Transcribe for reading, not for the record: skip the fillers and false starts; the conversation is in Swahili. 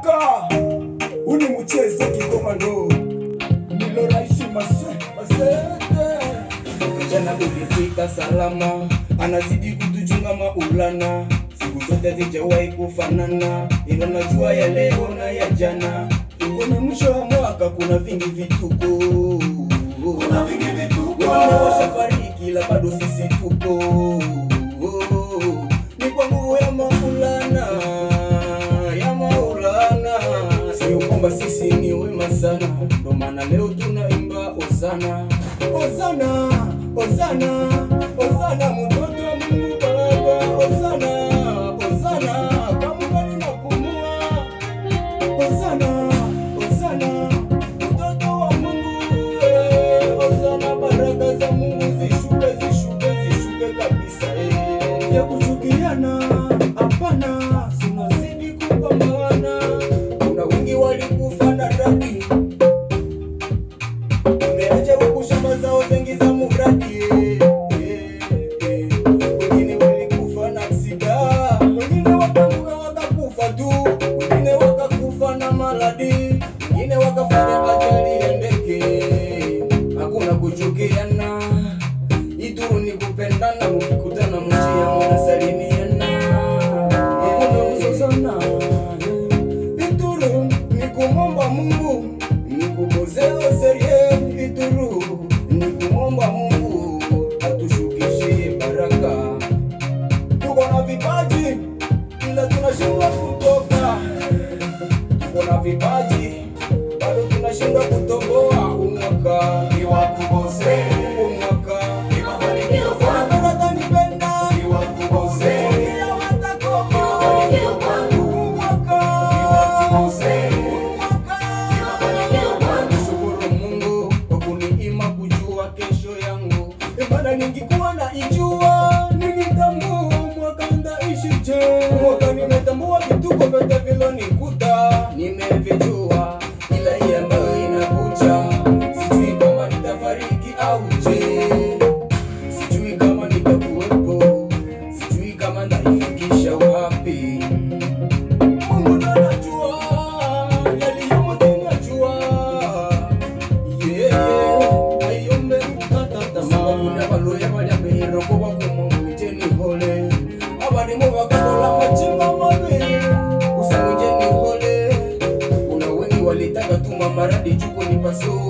Mwaka uni mchezo kikomando nilo raishi masete. Jana ulifika salama, anazidi kutuchunga Maulana. Siku zote hazijawahi kufanana, ila najua ya leo na ya jana. Tuko mwisho wa mwaka, kuna vingi vituko, kuna vingi vituko. Wengine washafariki ila bado sisi tupo. Ni kwa nguvu ya Maulana, ya Maulana. Sio kwamba sisi ni wema sana, ndo maana leo tunaimba Hosana, Hosana, Hosana, Hosana, mtoto wa Mungu Baba, Hosana, Hosana, kama bado napumua, Hosana, Hosana, mtoto wa Mungu, Hosana, baraka za Mungu zishuke, zishuke, zishuke kabisa. Ya kuchukiana hapana, tunazidi kupambana. Kuna wengi walikufa na radi, wameacha huku shamba zao zengi za muradi. Wengine walikufa na sida, wengine wakaanguka wakakufa tu, wengine wakakufa na maladi, wengine wakafanya ajali ya ndege. Hakuna kuchukiana, Ituru ni kupendana, mkikutana mjia mnasalimiana, hakuna kuzozana. Ituru ni kumomba Mungu, ni kubozeo serie. Ituru ni kumomba Mungu atushukishie baraka. Tuko na vipaji ila tunashindwa kutoka, tuko na vipaji bado tunashindwa kutoboa. Umwaka Ni wa kubose, umwaka ni mafanikio kwangu, watanipenda ni wa kubose, ila watakoma. Mafanikio kwangu, Umwaka ni wa kubose, umwaka ni mafanikio kwangu. Shukuru Mungu kwa kuniima kujua kesho yangu. Maana ningekuwa na ijua ningetambua mwaka ndaishije. Mwaka nimetambua vituko vyote vilonikuta nimevijua, ila hii ambayo inakuja sijui kama nitafariki au je, sijui kama nitakuwepo, sijui kama ndaifikisha wapi. Mungu ndo anajua yaliyomo chini ya jua. Yeah, aiombe kukata tamaa. Kuna baloya balyambirira kuba kumungwijeni hole, abarimu bakakola machinga mabi usangwijeni hole. Kuna wengi walitaka tuma maradi chuku ni paso